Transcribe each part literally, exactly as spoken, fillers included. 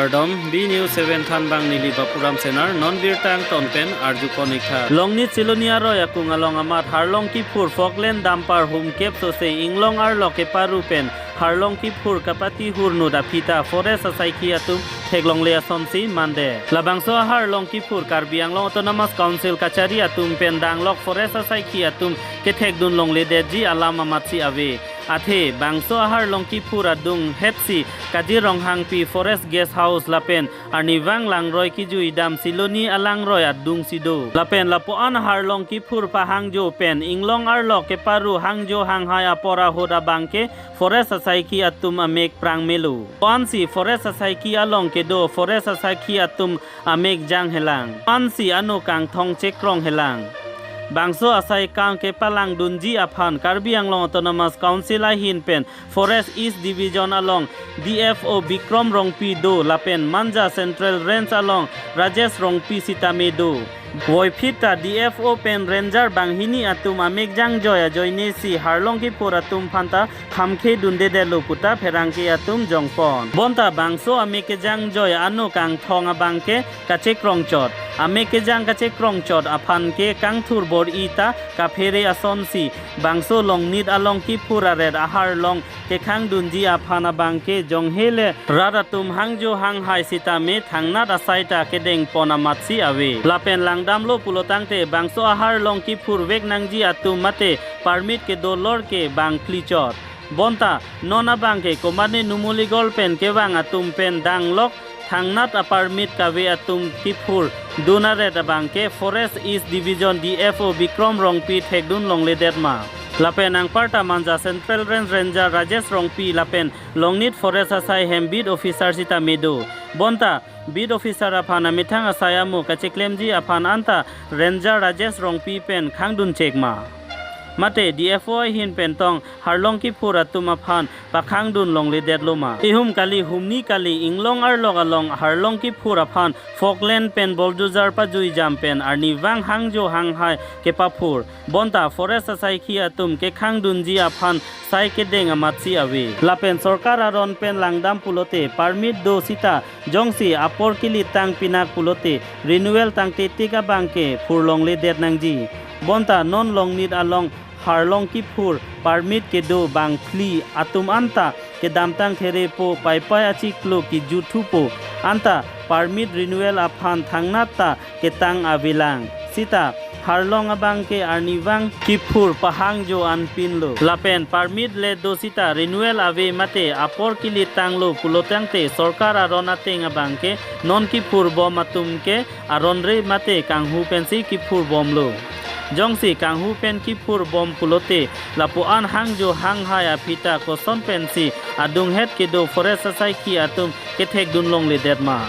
Kardom, B News seven thanbang neli Bapuram Senar, non birta angton pen arjupon ik tha. Longnit Siloni aroi akung along amat harlong kiphur Falkland dumper humkep sose inglong arlo keparu pen harlong kiphur kapati hurnut aphi ta forest asaikhi atum theklongle asonsi mande. Labangso aharlong kiphur Karbi Anglong Autonomous Council kachari atum pen danglok forest asaikhi atum kethekdun longledetji alam amatsi ave. Athe bangso aharlong kiphur adung hetsi Kajir Ronghangpi Forest Guest House lapen arnivang langroi kejui dam Siloni alangroi adungsi do. Lapen lapu-an harlong kiphur pahangjo pen inglong arlo keparu hangjo hanghai apor ahut abangke forest asaikhi atum amek prang melo. Ansi forest asaikhi along kedo forest asaikhi atum amek jang helang. Ansi ano kangthong chekrong helang. Bangso asai kang kepalangdunji aphan Karbi Anglong Autonomous Council ahin pen Forest East Division along D F O Bikrom Rongpi do lapen Manja Central Range along Rajesh Rongpi sitame do. Voiphit ta D F O pen ranger banghini atum amek jangjoi ajoinesi harlong kiphur atum phanta khamkhe dundedetlo puta pherangke atum jongpon. Bonta bangso amek kejangjoi ano kangthong abangke kachekrongchot. Amek kejang kachekrongchot aphan ke kangthur bor-i ta kaphere asonsi bangso longnit along kiphur aret aharlong kekhangdunji aphan abangke jonghele rat atum hangjo hanghai sitame thangnat asai ta kedengpon amatsi ave. Lapen langdamlo pulotangte bangso aharlong kiphur vek nangji atum mate permit kedo lor ke bang phlichot. Bonta non abangke komatne Numaligarh pen kevang atum pen danglok thangnat a-permit kave atum kiphur dun aret abangke Forest East Division D F O Bikrom Rongpi thekdun longledet ma. Lapen anparta Manja Central Range Ranger Rajesh Rongpi lapen longnit forest asai hem beat officer sitame do. Bonta beat officer aphan amethang asai amo kacheklemji aphan anta ranger Rajesh Rongpi pen khangdun chek ma. Mate D F O ahin pen tong harlong kiphur atum aphan pakhangdun longledetlo ma. Ihum kali humni kali inglong arlok along harlong kiphur aphan Falkland pen bulldozer pajui jam pen arnivang hangjo hanghai kepaphur. Bonta forest asaikhi atum kekhangdunji aphan sai kedeng amatsi ave. Lapen sorkar aron pen langdam pulote permit do sita jongsi apor kilit tang pinak pulote renewal tangte tik abangke phurlongledet nangji. Bonta non longnit along harlong kiphur permit kedo bang phli atum anta kedamtang therepo, paipai achiklo kejut thupo, anta permit renewal aphan thangnat ta ketang avelang. Sita harlong abangke arnivang kiphur pahangjo anpinlo. Lapen permit le do sita renewal ave mate apor kilit tanglo pulotangte sorkar aron ateng abangke non kiphurbom atum ke aronre mate kanghu pensi kiphurbomlo. Jongsi kanghu pen kiphurbom pulote lapu-an hangjo hanghai aphi ta koson pensi adunghet kedo forest asaikhi atum kethekdun longledet ma.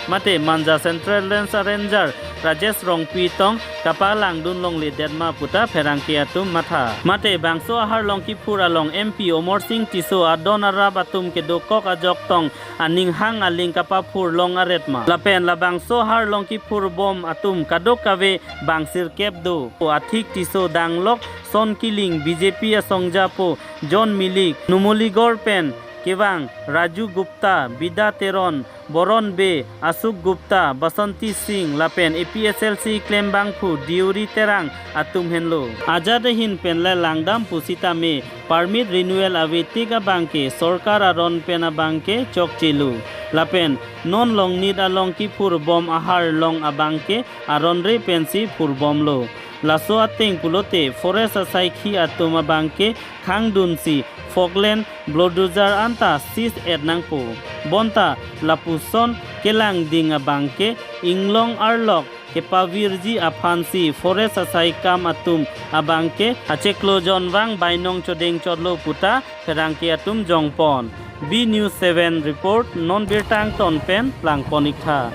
Mate Manja Central Range Ranger Rajesh Rongpi tong kapalangdun longledet ma puta pherangke atum matha. Mate bangso aharlong kiphur along M P Amarsing Tisso adon arap atum kedokok ajok tong aning hang aling kapaphur long aret ma. Lapen labangso harlong kiphurbom atum kadokave bang sirkep do. O athik Tisso danglok Son Killing B J P asongja po John Milik, Numaligarh pen kevang Raju Gupta, Bida Teron, Boron Bey, Ashok Gupta, Basanti Singh lapen A P H L C klembangphu Deuri Terang atum henlo. Ajat ahin pen le langdam pusitame permit renewal ave tik abangke sorkar aron pen abangke chokchelo. Lapen non longnit along kiphurbom aharlong abangke aronre pensi phurbomlo. Laso ateng pulote forest asaikhi atum abangke khangdunsi Falkland bulldozer anta seize et nangpo. Bonta lapuson kelangding abangke inglong arlok kepavirji aphansi forest asaikam atum abangke achiklo jonvang bainong chodengchotlo puta pherangke atum jongpon. B News seven report, non birta angton pen langpon ik tha.